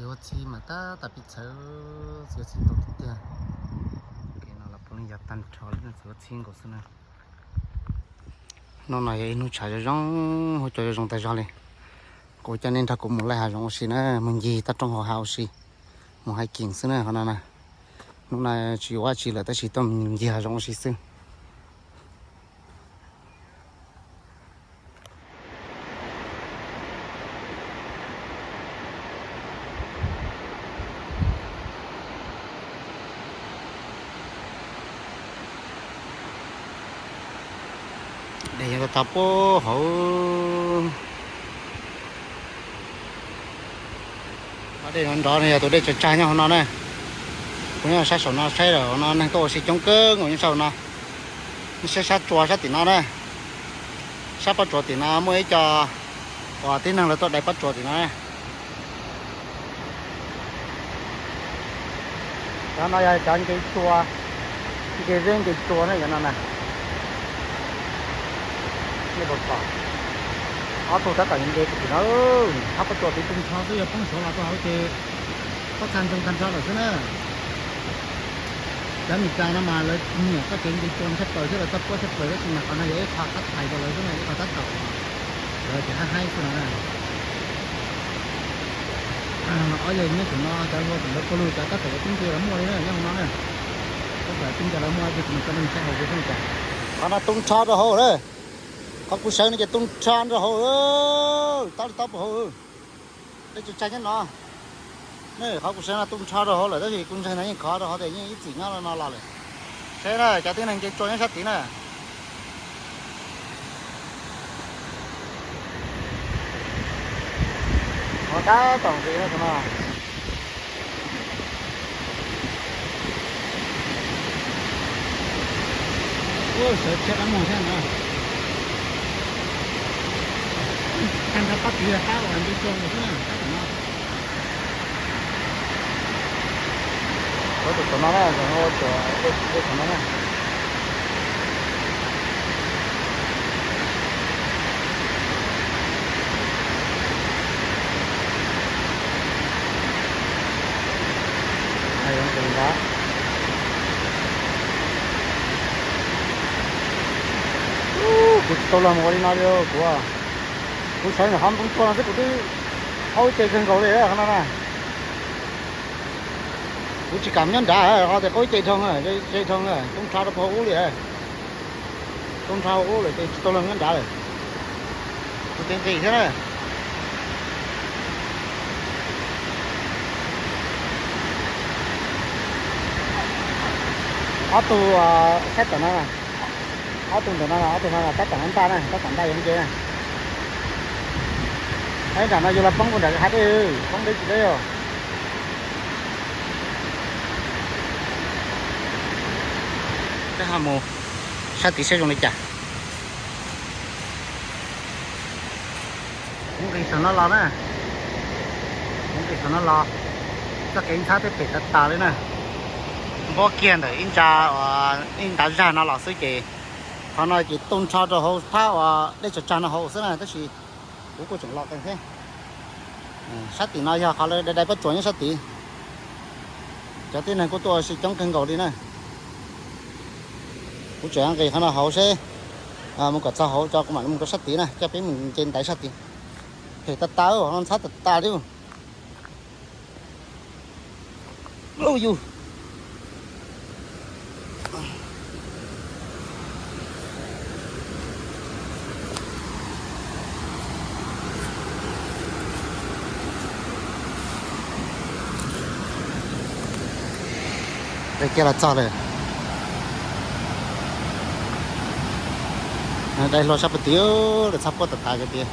Txiv huab txhib mas tab tom pib txhawv, txiv huab txhib ntau tiag tiag. Kev no los puav leej yog tag nrho li no, txiv huab txhib nkaus xwb na. Hnub no yog ib hnub tshav zoo zoo, hu cua zoo zoo tag zog li. Kuv coj nej nrog kuv mus laij hav zoov ua si na, mus ncig toj roob hauv hav ua si, mus hiking xwb na qhov no na. Hnub no tsis ua dab tsi lawm tab sis tuaj mus ncig hav zoov ua si xwb. Dej yeej tau tag puag hauv. Ob dej nrov nrov no yog tus dej tsag tsag nyob hauv no na. Kuv nyob sab saum no saib lawm no neeg tuaj ua si coob kawg nkaus nyob sab hauv no. Nej saib sab tsua sab tim no na. Sab pob tsuas tim no muaj ib co uas tib neeg lawv tuaj dai pob tsuas tim no na. Cov no yog cov nce tsua, nce zeb nce tsua na cov no na. Nej puas pom, ob tug tab tom nce tim no, thab pob tsuas tiv tug nrho twb yog poob saud los rau hauv ces pob txha ntsoog tag nrho lawm xwb na. Cov Meskas no mas lawv nyiam txoj kev nce tsua no tshaj plaws thiab lawv txawj puab tshaj plaws tab sis mas qhov no yog ib qho qab thais rau lawv xwb na, ib qho tab tom lawv ces haib haib xwb no na. Ob yog nyob saum no cov hlua ntawd puag lug cov tab tom tub nce los muaj li na nyob hauv no na. Tab tom tub nce los muaj ces kuv mus tso nej saib hauv kuv xwb na. Qhov no tu nrho rau hauv lawm. Qhov kuv sawv no ces tu nrho rau hauv, tau li tau puag hauv. Dej tsag tsag nyob no. Qhov kuv sawv no tu nrho rau hauv lawm tab sis kuv ntseeg no yeej khov rau hauv tias yeej ib txwm nyob no los lawm. Seb na cov tib neeg nce tsua nyob sab tid na. Tab tom nqis no tus no. Sawv tshiab qab muag thiab na. Tag nrho pab tid yog pab uas nce tsua nkaus xwb na, pab tom no. Tus tom no na, tus tom no na. Kuv tsis tau los mus ua li no li kuv, kuv sawv ntawm qhov ntoo tsua no xwb kuv twb qaub ce kawg nkaus li qhov no na. Kuv tsis kam nyob nrad, qhov tias qaub ce dhau, ce dhau, tu nrho rau puag hauv ub li. Tu nrho hauv ub lawm ces tsis tau los nyob nrad lawm. Kuv tiv nqis thiab na. Ob tug sab tom no, ob tug ntawm no, ob tug no tab tom ntaj na, tab tom ntaj yuav nce na. Ib nram no yuav los poob puag nram hav dej, poob deb tsis deb os. Peb ho mus sab tid saib zoo li cas. Kuv nqis saum no los na, kuv nqis saum no los, txoj kev ntxhab twb phem tas tas li na. Npob kiag ntawm ib nta, ib nta zag no los xwb ces qhov no ces tu nrho rau hauv phab uas dej tsag tsag no hauv xwb na tab sis kuv kuj tseem los qees thiab. Sab tim no yog qhov lawv dai pob tsuas nyob sab tid. Cov tib neeg kuj tuaj ua si coob kawg nkaus li na. Kuv tseem nqis qhov no hauv seb, mus kom txog hauv tso kuv mam li mus rau sab tid na, coj peb mus nce ntaiv sab tid. Phem tas tas, qhov no ntxhab tas tas li. Yus, dai kiag los txog lawm. Dai hlo sab pem tid lawm, txhab puab tas tas kiag tiag.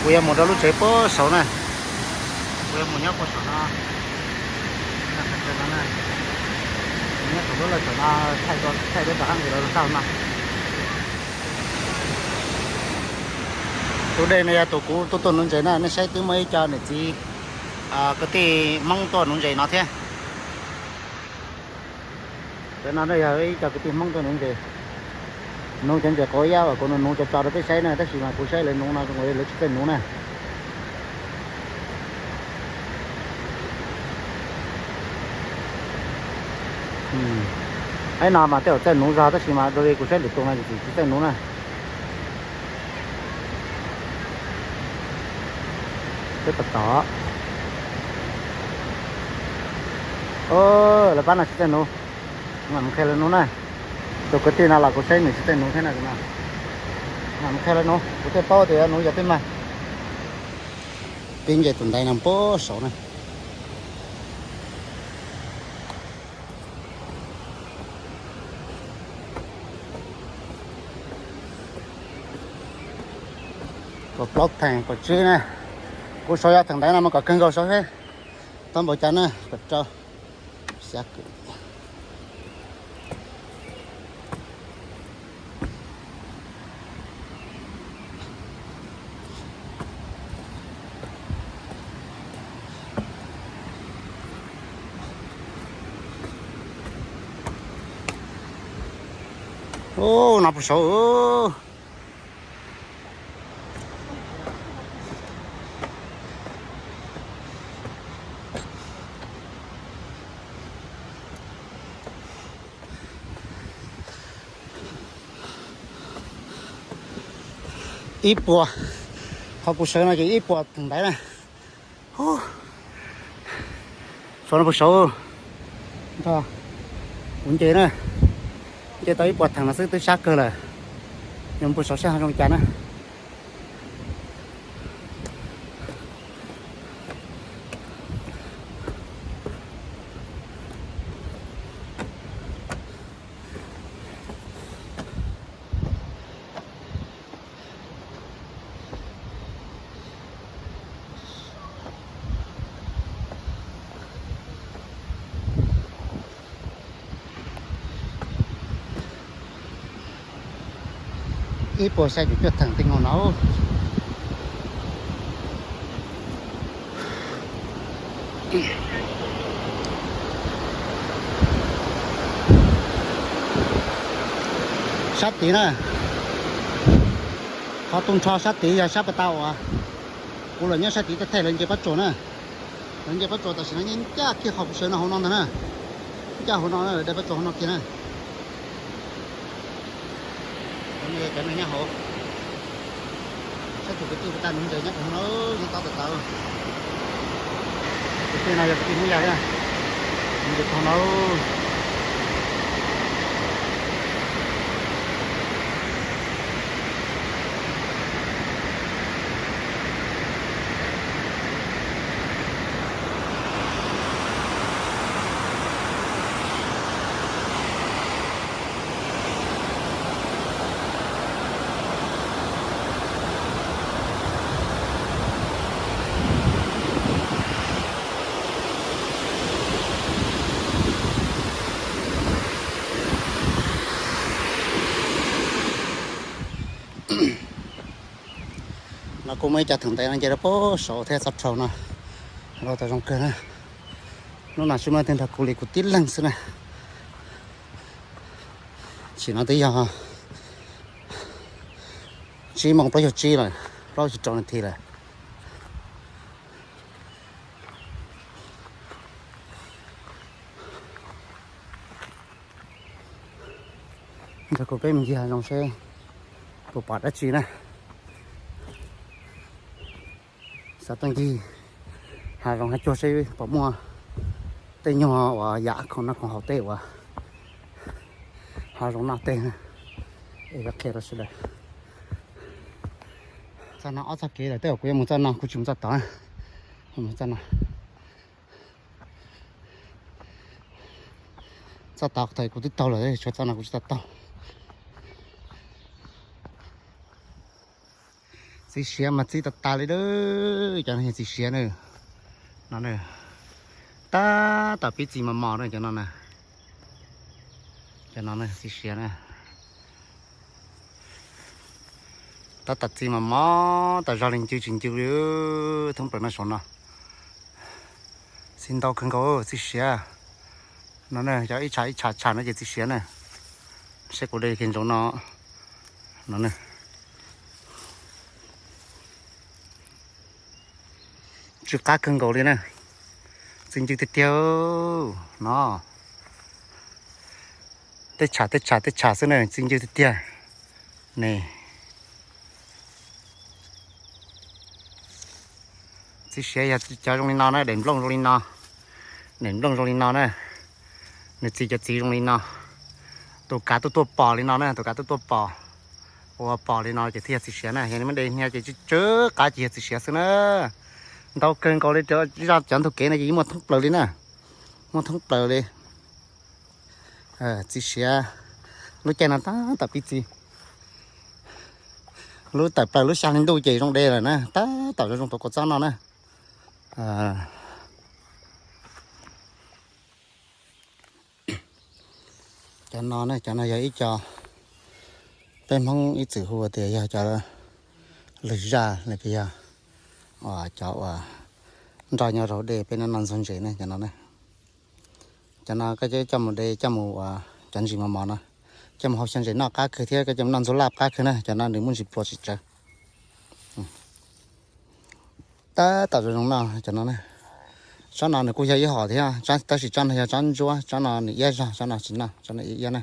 Kuv yuav mus rau lub tsev puag saud na. Kuv yuav mus nyob puag saum no. Nyob saum lub lawj saum no, thaij rau, thaij peb rov qab nqis los rau sab no. Tus dej no yog tus kuv tuaj tuaj nuv ntses na, nej saib twb muaj ib co niam txiv kwv tij Hmoob tuaj nuv ntses no thiab. Cov no yog ib co kwv tij Hmoob tuaj nuv ntses. Nuv cov ntses quav iab uas kuv nuv tso tso rau peb saib na, tab sis mas kuv saib lawv nuv no zoo li lawv tsis txawj nuv na. Ib no mas tej zaum txawj nuv zog tab sis mas zoo li kuv saib lwm tus no tsis txawj nuv na. Peb tom tom. Lawv pab no tsis txawj nuv. Mam mus qhia lawv nuv na. Tus kwv tij no los kuv saib nws tsis txawj nuv thiab na. Mam mus qhia lawv nuv, kuv thiaj paub tias yuav nuv yog tej mag. Peb nce tus ntaiv no puag saud na. Kaum plaub theem kaum tsib na. Kuv saud yog theem ntaiv no mas kom kawg nkaus saud thiab. Tau npaum cas na, kaum rau, xya kaum. Ub, no puag saud. Ib puas, qhov kuv sawv no ces ib puas theem ntaiv na. Saud no puag saud, kuv nce na, nce tau ib puas theem no xwb twb sab kawg lawm. Yog puag saud saib ho zoo cas na. Ib puas xya caum cuaj theem tej nkaus no. Sab tid na, qhov tu nrho sab tid yog sab pas tas uas kuv los nyob sab tid, tej thaij lawv nce pob tsuas na. Lawv nce pob tsuas tam sim no yeej ncaj kiag qhov kuv sawv no hauv no ntag na. Ncaj hauv no, daim pob tsuas hauv no kiag na. Cov neeg nyob hauv, saib tus kwv tij puas tau nuv ntses nyob hauv no, nyob tob tawv tawv. Kwv tij no yog kwv tij Hmoob Yaj thiab, nuv ntses hauv no. No kuj muaj ib co theem ntaiv no nce rau puag saud thiab, txoj rhau no los tau zoo kawg na. Hnub no tsis muaj leej twg nrog kuv li, kuv tib leeg xwb na. Tam sim no twb yog tsib moos plaub caug tsib lawm, plaub caug rau nas this lawm. Nrog kuv peb mus ncig hav zoov seb puas pom dab tsi na. Xav tuaj ncig hav zoov hav cuag seb puas muaj tej nyuag uas yam khoom noj khoom haus tej uas hav zoov noj tej na. Es yuav qhia rau sawv daws. Txoj no ob txoj kev lawm, tej zaum kuv yuav mus txoj no, kuv tsis mus txoj tod na. Mus txoj no. Txoj tod thaum kuv twb taug lawm, tshuav txoj no kuv tsis tau taug. Txiv siav mas txiv tas tas li, cov no yog txiv siav na. No na, tab tom pib txi mos mos na cov no na. Cov no na txiv siav na. Tab tom txi mos mos tas zog li, ncw tsis ncw li. Thoob plaws no saum no txiv ntau kawg nkaus, txiv siav. No na, cov ib tsha ib tsha tsha no ces txiv siav na. Saib kuv de kiag ntsoov no. No na. Tsw qab kawg nkaus li na. Txiv ncw tiag tiag no. Tej tsha tej tsha tej tsha xwb na, txiv ncw tiag tiag. Ne. Txiv siav yog cov zoo li no na, daim nplooj zoo li no. Daim nplooj zoo li no na. Nws txiv cov txiv zoo li no. Tus kav tuaj tuaj pom li no na, tus kav tuaj tuaj pom. Ua pom li no ces thiaj yog txiv siav na, yog nws muab de hnia ces tsw qab ces yog txiv siav xwb na. Ntau kawg nkaus li, zaj cov ntug kev no ces yeej muaj thoob plaws li na. Muaj thoob plaws li. Txiv siav lub caij no tab tom pib txiv. Lub tawm plaws lub xya hli ntuj ces zoo de lawm na, tab tom zoo zoo tau kua txob no na. Cov no ne, cov no yog ib co peb Hmoob ib txwm hu tias yog cov lwg zaj los yog cov uas nroj nyob rau dej peb noj ntxuag ntses ne, cov no ne. Cov no koj coj mus de coj mus ua cov ntsis mos mos no, coj mus hau xyaw ntses noj qab kawg thiab koj coj mus noj ntxuag laj qab kawg na, cov no nws muaj ntsis pluas tsis tsawv. Tab tom zoo zoo noj cov no na. Tsob no nws kuj yog ib hom thiab, tab sis tsob no yog tsob ntsuab, tsob no nws iab zog, tsob no tsis noj, tsob no iab iab na.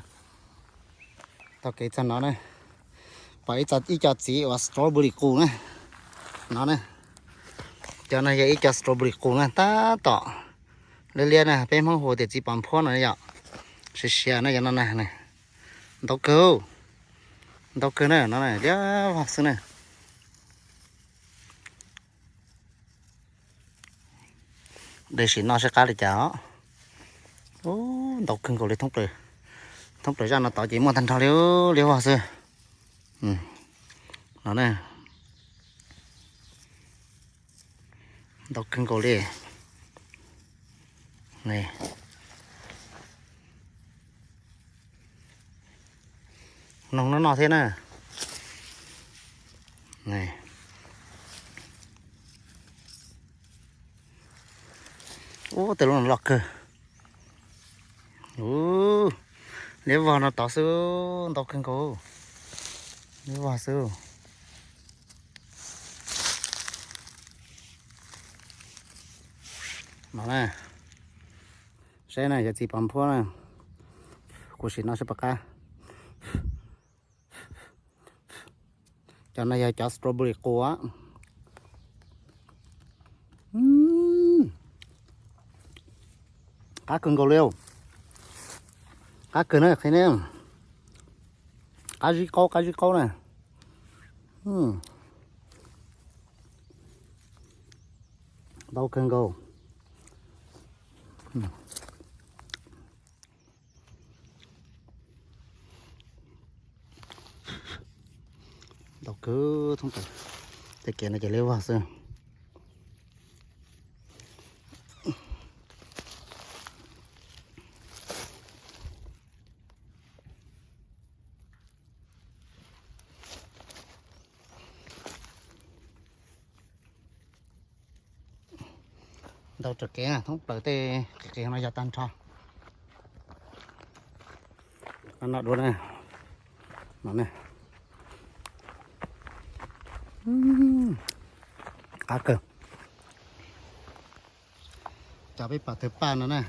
Taug kev txog no na, pom ib co txiv uas strawberry qus na. No na, cov no yog ib co strawberry qus na, tab tom liab liab na, peb Hmoob hu tias txiv pos nphuab no yom. Siav siav na cov no na. Ntau kawg, ntau kawg na, no liab vog xwb na. De sim noj saib qab li cas os. Ntau kawg nkaus li, thoob plaws zaj no tod ces muaj tag nrho li, liab vog xwb. No na, ntau kawg nkaus li. Noog no no thiab na. Ub, tej lub no loj kawg. Liab vog no tod xwb, ntau kawg nkaus. Liab vog xwb. No na, saib na, yog txiv pos nphuab na. Kuv sim noj saib puas qab. Cov no yog cov strawberry qus. Qab kawg nkaus li. Qab kawg na, qhia ne. Qab zib qaub, qab zib qaub na. Ntau kawg nkaus. Ntau kawg, thoob plaws tej kev no ces liab vog xwb. Ntau raws kev, thoob plaws tej kev no yog tag nrho. No dua na, no ne. Qab kawg. Cov peb pom tawg paj no na,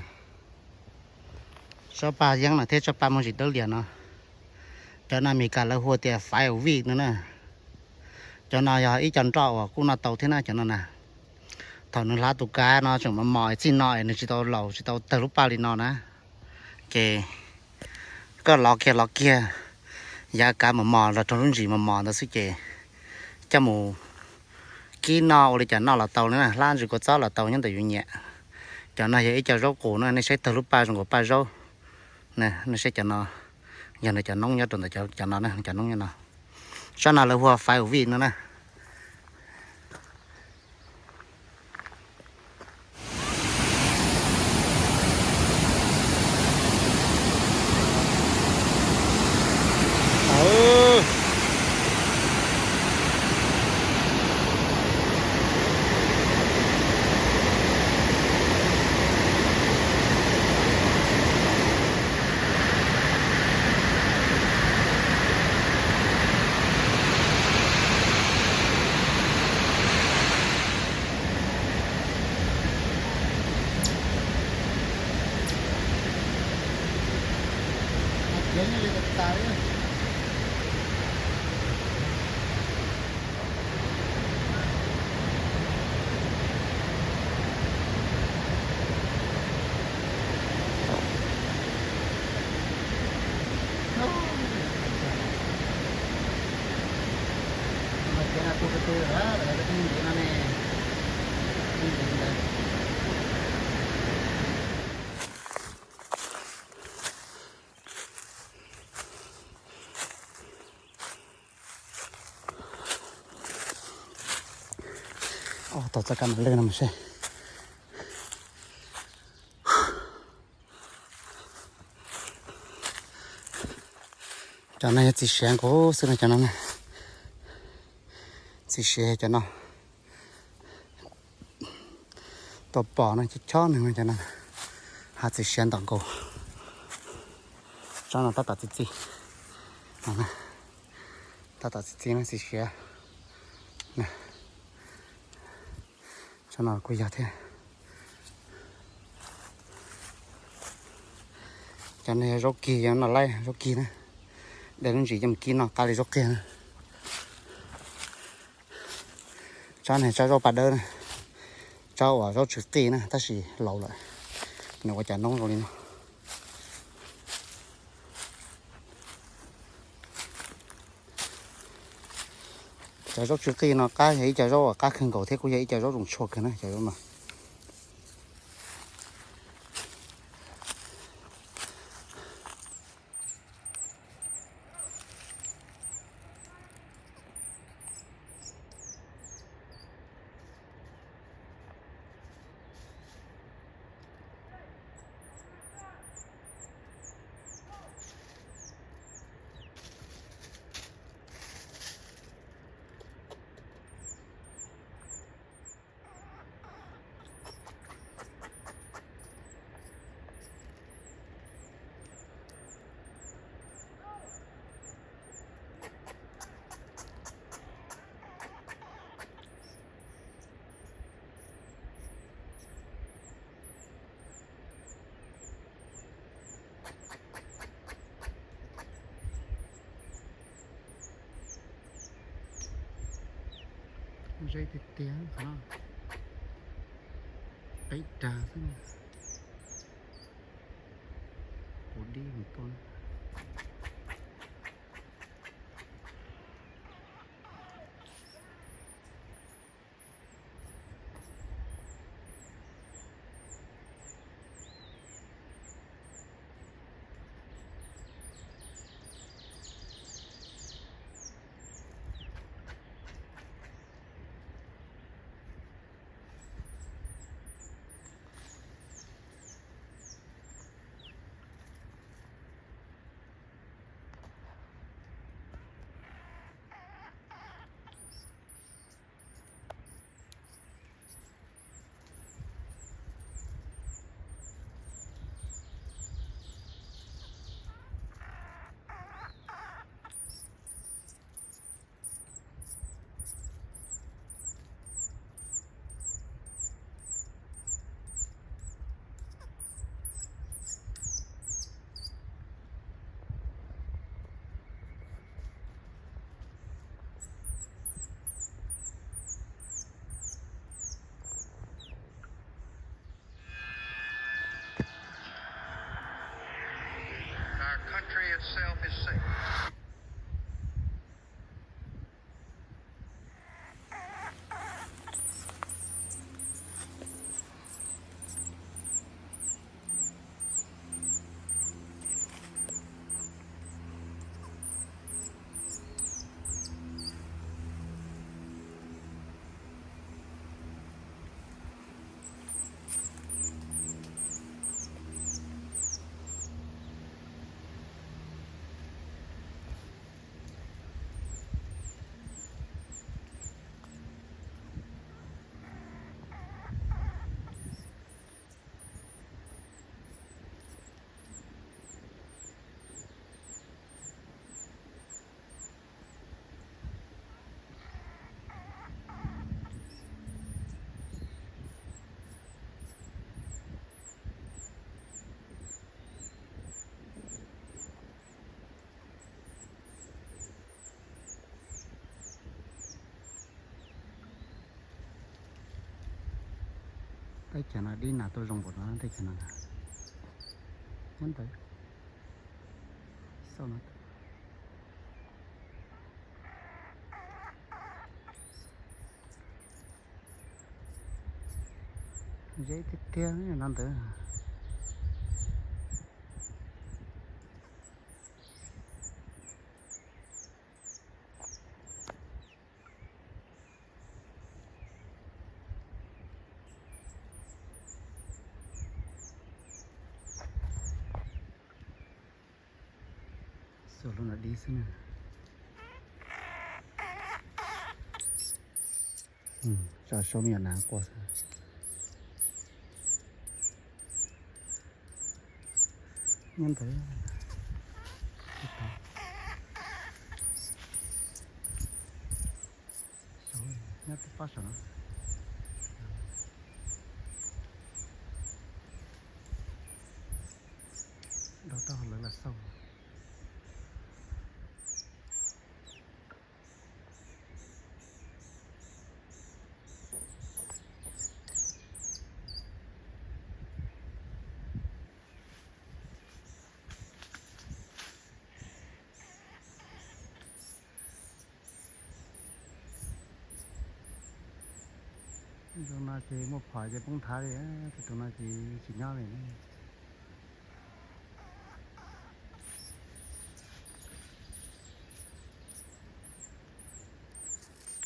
tsob paj yeeb no thiab tsob paj muaj ntsis dawb lias no. Cov no Meskas lawv hu tias five week no na. Cov no yog ib co nroj uas kuj noj tau thiab na cov no na. Thaum nws hlav tus kav no tseem mos mos txij no es nws tsis tau laus tsis tau tawg lub paj li no na, ces koj lov kiag lov kiag yav kav mos mos los rau lub ntsis mos mos ntawd xwb ces coj mus kib noj ua li cas noj los tau na, hlab ntsis kua txob los tau nyob ntawm yus nyiam. Cov no yog ib co zaub qus na, nej saib tawg lub paj zoo nkaus paj zaub. Nej saib cov no, yog nws cov noob nyob rau ntawm cov no, cov noob nyob no. Tsob no lawv hu ua five week no na. Tau txoj kab mam lwj no mas seb. Cov no yog txiv siav nkaus xwb no, cov no na. Txiv siav cov no. Tau pom no chob chob nws no cov no. Hav txiv siav ntawm nkaus. Tsob no tab tom txi txiv. Tab tom txi txiv no txiv siav. Tsob no kuj yog thiab. Cov no yog zaub kig, yog no laib zaub kig na. De lub ntsis coj mus kib no qab li zaub qiag na. Tsob no tsob zaub pas dawb na, tsob uas zaub tsw qij na tab sis laus lawm, nws ua cas noob zoo li no. Cov zaub tsw qij no qab yog ib co zaub uas qab kawg nkaus thiab kuj yog ib co zaub zoo tshua kawg na cov zaub no. Zeb tiag tiag qhov no, qeb dag xwb, quav dib mus poj. Our country itself is safe. Teb chaws no dib nas tuaj zoo npaum no, teb chaws no nyob ntawd. Xauj no. Zeb tiag tiag no ntawd. Xuas lub no dib xwb na. Tso saub me nyuam nas quaj xwb. Nyob ntawd. Nyob tib pab saum no. Rau tau lawv los xauj. Zoo no ces muaj phom ces poob thav li, tus no ces tsis nyob li.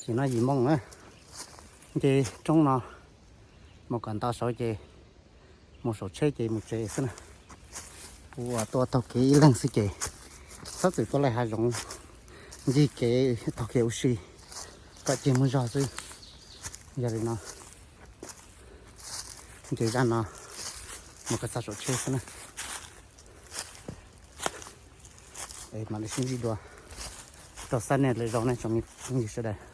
Ces no yim moo na, nce roob no mus kom ntau saud ces mus saum tsheb ces mus tsev xwb na. Kuv uas tuaj taug kev ib leeg xwb ces txhob txwm tuaj laij hav zoov ncig kev taug kev ua si, kom ciaj mus zog xwb. Yog li no nce zaj no mus kom txog saum tsheb xwb na. Es mam li sib ntsib dua rau xab niaj lwm zaus ne tsoom phooj ywg sawv daws.